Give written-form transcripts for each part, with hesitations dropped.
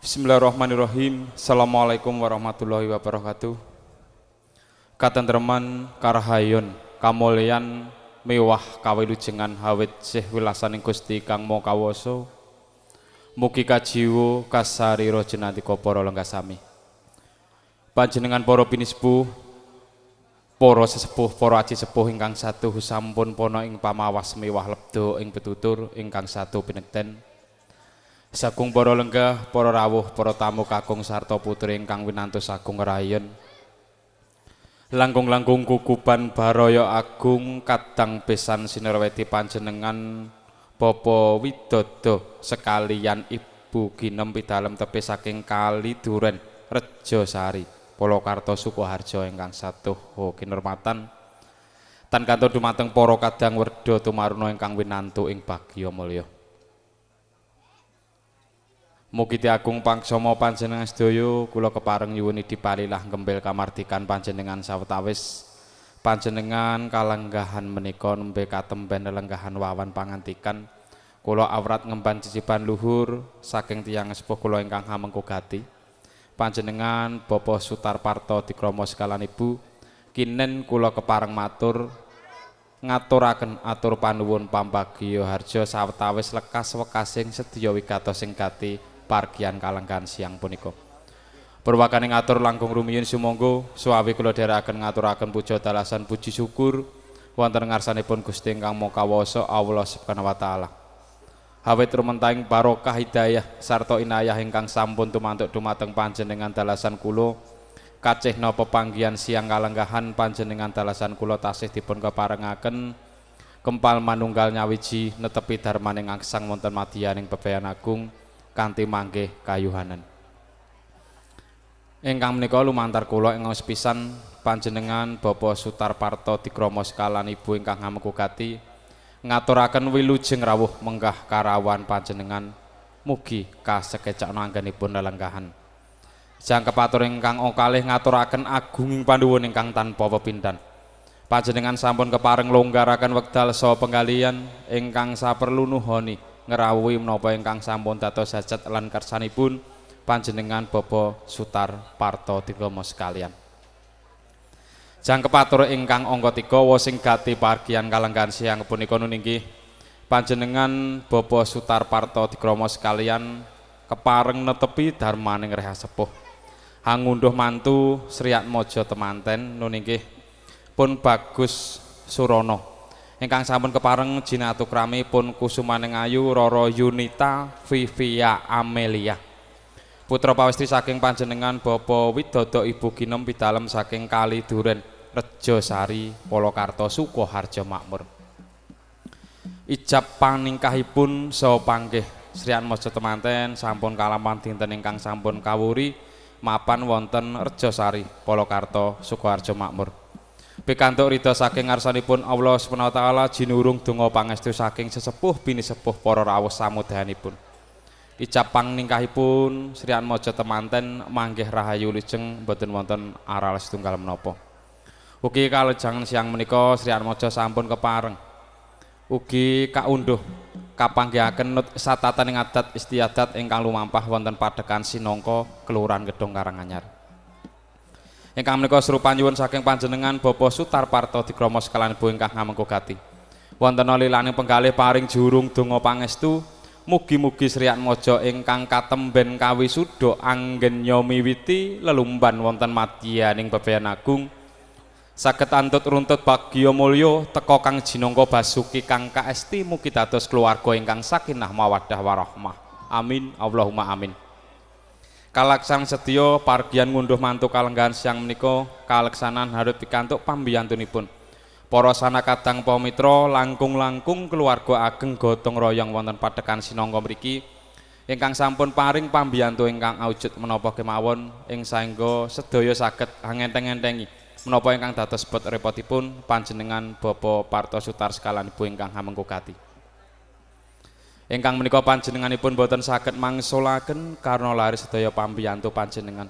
Bismillahirrahmanirrahim. Assalamualaikum warahmatullahi wabarakatuh. Katentreman karahayon kamulyan mewah kawilujengan hawit sih wilasaning Gusti Kang Maha Kawasa. Mugi kajiwa kasarira jenantika para lenggah sami. Panjenengan para pinispuh, para sesepuh, para aji sepuh ingkang satuhu sampun pana ing pamawas mewah lebda ing pitutur ingkang satu pinekten. Sagung para lenggah, para rawuh, para tamu kakung sarta putri ingkang winantu sagung rayon. Langkung-langkung kukuban baraya agung kadang besan sinarweti panjenengan Bapak Widodo sekalian Ibu Ginem pidalem tepi saking Kali Duren Rejosari Polokarto Sukoharjo ingkang satuhu kinurmatan. Tan kantor dumateng para kadang werda tumaruna ingkang winantu ing bagya mulya. Mugi agung pangsama panjenengan sedaya kula kepareng nyuwuni dipalilah ngembel kamardikan panjenengan sawetawis panjenengan kalenggahan menika nembe katemben lelenggahan wawan pangantikan kula awrat ngemban cicipan luhur saking tiyang sepuh kula ingkang hamengku gati panjenengan Bapak Sutar Parto Dikrama sekalan Ibu kinen kula kepareng matur ngaturaken atur panuwun pambagya harja sawetawis lekas wekasing sedya wigatos sing gati pargian kalenggahan siang punika. Purwakane ngatur langkung rumiyin sumangga suwawi kula dherekaken ngaturaken puja dalasan puji syukur wonten ngarsanipun Gusti ingkang Maha Kawasa Allah Subhanahu wa taala. Awit rumentahing barokah hidayah sarta inayah ingkang sampun tumantuk dumateng panjenengan dalasan kula kacihna pepanggihan siang kalenggahan panjenengan dalasan kula tasih dipun keparengaken kempal manunggal nyawiji netepi dharmaning angsang wonten madyaning bebayan agung kanthi manggih kayuhanan. Ingkang menika lumantar kula ing sepisan panjenengan Bapak Sutar Parto Dikrama sekalan Ibu ingkang ngamengku gati ngaturaken wilujeng rawuh menggah karawan panjenengan mugi kasekecakna anggenipun lelenggahan. Jangkep atur ingkang kalih ngaturaken agunging panuwun ingkang tanpa pepindhan. Panjenengan sampun kepareng longgaraken wekdal saha penggalian ingkang saperlu nuhoni ngrawuhi menapa ingkang sampun dados hajat lan kersanipun panjenengan Bapak Sutar Parto Dikrama sekalian. Jangkep atur ingkang angka 3 wosing gati pargian kalenggahan siang punika nunggih panjenengan Bapak Sutar Parto Dikrama sekalian kepareng netepi dharmaning reha sepuh. Hangunduh mantu Sriatmaja temanten nunggih pun Bagus Surono ingkang sampun kepareng jinatu krami pun kusumaning ayu Roro Yunita Vivia Amelia putra pawestri saking panjenengan Bapak Widodo Ibu Ginem pidalem saking Kali Duren Rejosari Polokarto Sukoharjo Makmur. Ijab paningkahipun saha panggih Sriatmaja temanten sampun kalaman dinten ingkang sampun kawuri mapan wonten Rejosari Polokarto Sukoharjo Makmur. Pikantuk ridha saking ngarsanipun Allah Subhanahu wa taala jinurung donga pangestu saking sesepuh pinisepuh para rawuh samudayanipun. Ijab pangningkahipun Sriatmaja temanten manggih rahayu lijeng boten wonten aral setunggal menapa. Ugi kalejangan siang menika Sriatmaja sampun kepareng ugi kaundhuh kapanggihaken nut satataning adat istiadat ingkang lumampah wonten Padekan Sinongko Kelurahan Gedhong Karanganyar. Ingkang menika seru panyuwun saking panjenengan Bapak Sutar Parto Dikrama sekalian Ibu ingkang ngamengku gati. Wonten lilaning penggalih paring jurung donga pangestu mugi-mugi Sriatmaja ingkang katemben kawisuda anggen miwiti lelumban wonten madyaning bebayan agung saged antut runtut bagya mulya teka kang jinangka basuki kang kaesti mugi dados keluarga ingkang sakinah mawaddah warahmah. Amin Allahumma amin. Kalaksan sedya pargian ngunduh mantu kalenggahan siang menika kaleksanan harut pikantuk pambiyantunipun para sanakadang pamitra langkung-langkung keluarga ageng gotong royong wonten Padekan Sinongko mriki ingkang sampun paring pambiyantu ingkang awujud menapa kemawon ing saengga sedaya saged hangenteng-entengi menapa ingkang dados bet repotipun panjenengan Bapak Parto Sutar sekalan Ibu ingkang hamengku gati. Ingkang menika panjenenganipun boten saged mangsulaken karna lari sedaya pambiyantu panjenengan.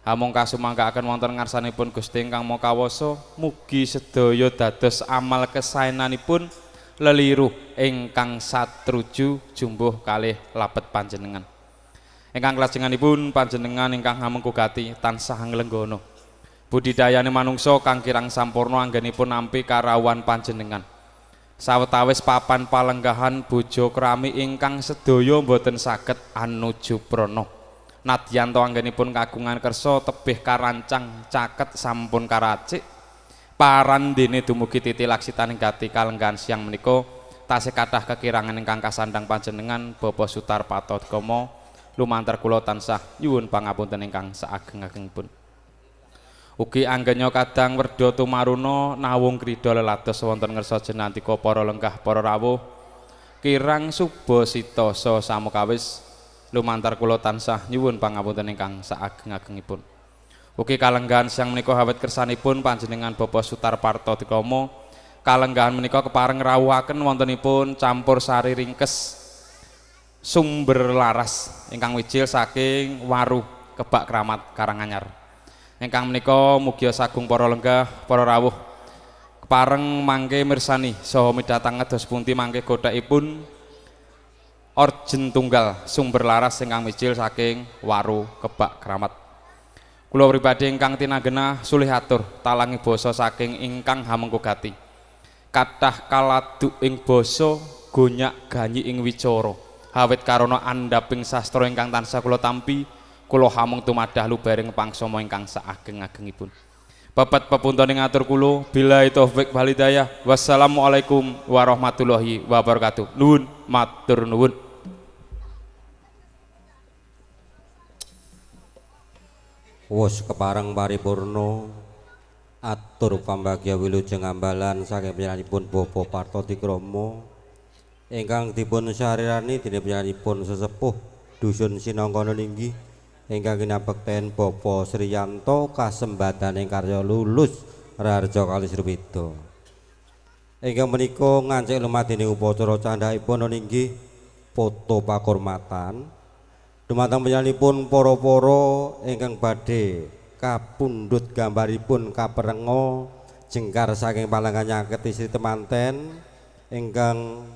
Hamung kasumanggaken wonten ngarsanipun Gusti ingkang Maha Kawasa, mugi sedaya dados amal kesaenanipun leliru ingkang satruju jumbuh kalih labet panjenengan. Ingkang lajenganipun panjenengan ingkang hamengku gati tansah nglenggana. Budidayane manungsa kang kirang sampurna anggenipun nampi karawuhan panjenengan. Sawetawis papan palenggahan bojo krami ingkang sedaya boten saged anuju prana. Nadyan to anggenipun kagungan kersa tebih karancang caket sampun karacik. Parandene dumugi titi laksitaning gati kalenggahan siang menika tasih kathah kekirangan ingkang kasandhang panjenengan Bapak Sutarpato Dikama lumantar kula tansah nyuwun pangapunten ingkang saageng-agengipun. Ugi anggenya kadang werda tumaruna nawung krida lelados wonten ngersa jenantika para lenggah para rawuh kirang suba sita sa samukawis lumantar kula tansah nyuwun pangapunten ingkang saageng-agengipun. Ugi kalenggahan siang menika awit kersanipun panjenengan Bapak Sutarparto Dikama kalenggahan menika kepareng rawuhaken wontenipun campur sari ringkes Sumber Laras ingkang wijil saking Waru Kebak Kramat Karanganyar. Ingkang menika mugia sagung para lenggah para rawuh kepareng mangke mirsani saha midhatangen dos pundi mangke gothekipun orjen tunggal Sumber Laras ingkang mijil saking Waru Kebak Kramat. Kula pribadi ingkang tinanggenah sulih atur talangi basa saking ingkang hamengku gati. Kathah kaladuk ing basa gonyak ganyi ing wicara. Awit karana andhaping sastra ingkang tansah kula tampi, kula hamung tumadah lubering pangsama ingkang saageng-agengipun. Pepet pepuntoning atur kula, billahi taufik wal hidayah. Wassalamualaikum warahmatullahi wabarakatuh. Nuwun matur nuwun. Wus kepareng paripurna atur pambagya wilujeng ambalan saking panjenenganipun Bapak Parto Dikrama ingkang dipun sarirani dening panjenenganipun sesepuh dusun Sinangkana linggih ingkang kinabekten Bapak Sriyanto kasembadaning karya lulus Raharja Kalisrwida. Ingkang menika ngancik lumadining upacara candhakipun linggih foto pakurmatan dumateng panjenenganipun para-para ingkang badhe kapundhut gambaripun kaperenga jengkar saking palenggan nyaket istri temanten ingkang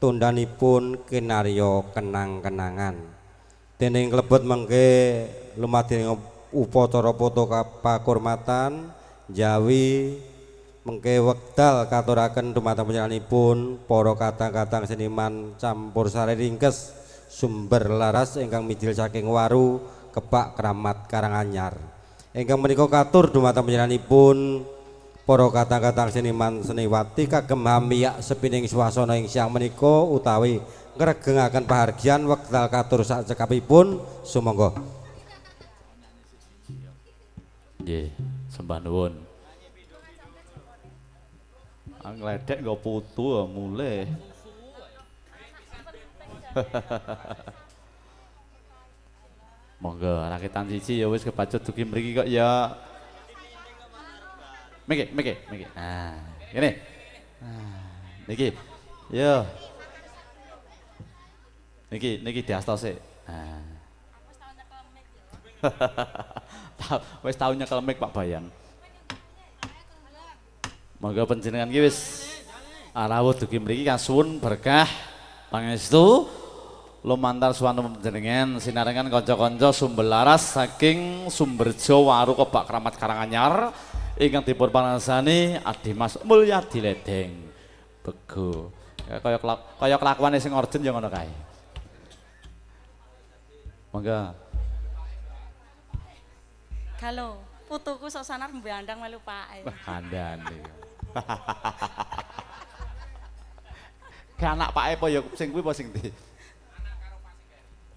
tundhanipun kinarya kenang-kenangan. Dening klebet mengke lumadining upacara foto pakurmatan jawi mengke wekdal katuraken dumateng panjenenganipun para kadang-kadang seniman campur sari ringkes Sumber Laras ingkang mijil saking Waru Kebak Kramat Karanganyar. Ingkang menika katur dumateng panjenenganipun para kadang-kadang seniman seniwati kagem hamiyak sepining swasana ing siang menika utawi ngregengaken pahargyan wekdal katur sacekapipun sumangga. Nggih, sembah nuwun. Ngledek nggo putu mulih. Monggo rakitan siji ya wis kebacut dugi mriki kok ya. Miki, miki, miki. Nah, ngene. Nah, niki. Yo. Niki, niki diasta sik. Nah. Wis tau nyekel mic Pak Bayan. Monggo panjenengan iki wis rawuh dugi mriki kasuwun berkah pangestu lumantar suwan panjenengan sinarengan kanca-kanca Sumber Laras saking Sumberjo Waru Kebak Kramat Karanganyar ingkang dipun panasani Adimas Mulyadi Ledeng. Bego. Kaya kaya kelakuane sing orjen ya ngono kae. Monggo. Galo, putuku sok sanar mbandang melu pake. Wah, kandhane. Ke anak pake apa ya sing kuwi apa sing ndi?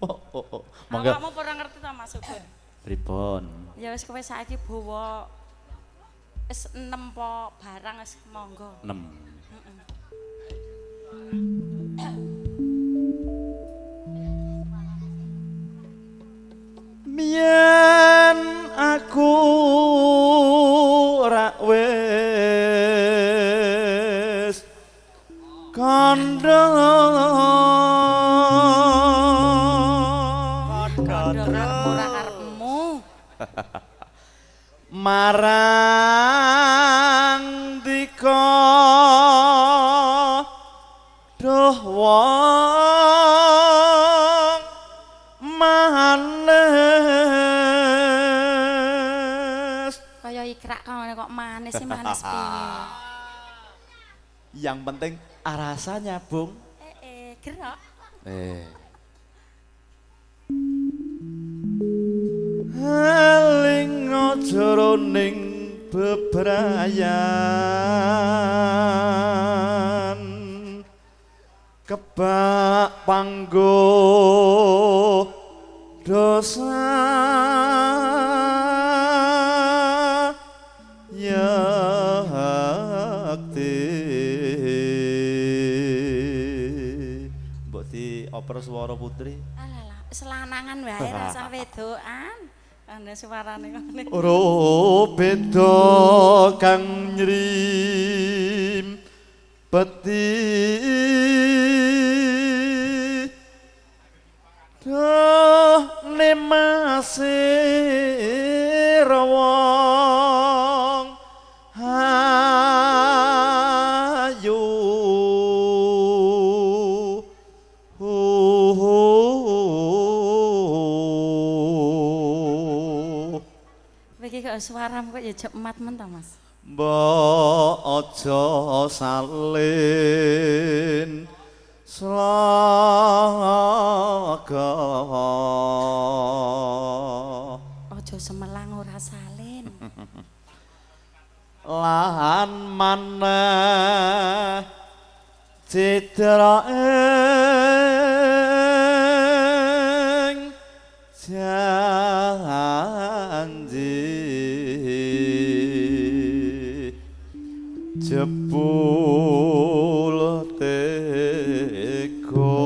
Oh, oh, oh. Monggo. Awakmu ora ngerti ta Mas Subur? Pripun? Ya wis kowe saiki bawa wis 6 po barang wis monggo. 6. Heeh. Mian aku ora wis kandha ora karepmu marang dika duh wong Manis sih manis piye. Yang penting rasanya, Bung. Gerak. Eling jroning bebrayan kebak panggo dosa yakti. Mbok dioper swara putri. Alalah, selanangan wae rasah wedokan. Ana suarane ngene. Ora beda kang nyrim peti doh nemase rawong hayu. Iki kok suaramu kok ya jemat men to, Mas. Mbok aja salin slaga. Aja semelang ora salin. Lan maneh cidra ing janji jebul tega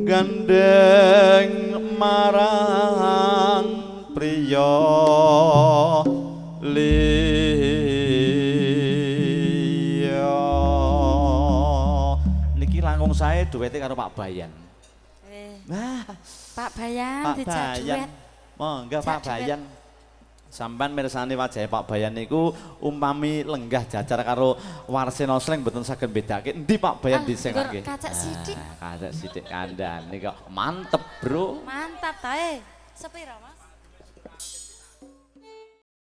gandeng marang priya liya. Niki langkung sae duwete karo Pak Bayan. Nah, Pak Bayan dijak duet. Monggo Pak Bayan. Sampan mirsani wajahe Pak Bayan niku umpami lenggah jajar karo Warseno Slenk mboten saged bedake endi Pak Bayan disengake. Kacek sithik. Kacek sithik kandhane kok mantep, Bro. Mantap ta e. Sepira, Mas?